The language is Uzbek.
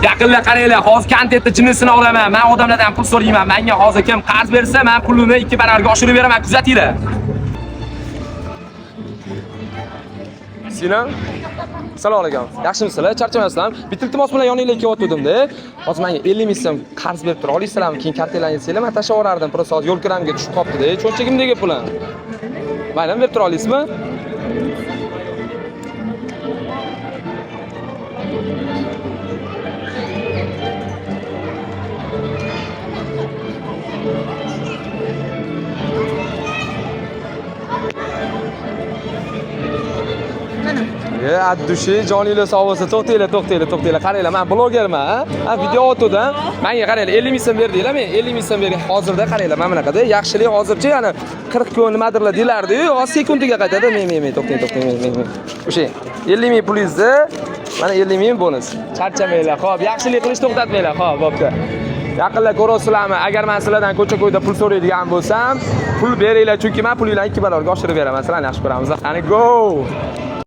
Yaqinlar qaranglar, hozir kontentni jinnisini olaman. Men odamlardan pul so'rayman. Menga hozir kim qarz bersa, men pulini 2 barobarga oshirib beraman. Kuzatinglar. Sinan? Assalomu alaykum. Yaxshimisizlar? Charchamayapsizlarmi? Bitta iltimos bilan yoninglarga kelyotgandim-da. Hozir menga 50 ming so'm qarz berib tura olasizlarmi? Keyin kartalarni yetsanglar, men tashlab yuborardim. Просто hozir yo'l kiramga tushib qolibdi-da. Cho'ntagimdagi pulim. Maylimi, berib tura olasizmi? E, от души joninglar sog' bo'lsin. To'xtanglar, to'xtanglar, to'xtanglar. Qaranglar, men blogerman, ha? Ha, video otuvdim. Menga qaranglar, 50 ming so'm berdinglar, men 50 ming so'm bergan. Hozirda qaranglar, mana bunaqada yaxshilik hozircha yana 40 kun nimadirlar deyilardi-yu, hozir sekundiga qaytadi. Men, men, men, to'xtang, to'xtang, men, men, men. O'sha 50 ming pulingizni, mana 50 ming bonus. Charchamanglar, xo'p, yaxshilik qilish to'xtatmanglar, xo'p, bo'pti. Yaqinlar ko'rasizlarmi? Agar men sizlardan ko'cha-ko'yda pul so'raydigan bo'lsam, pul beringlar, chunki men pulinglarni 2 barobarga oshirib beraman. Sizlarni yaxshi ko'ramiz. Qani go!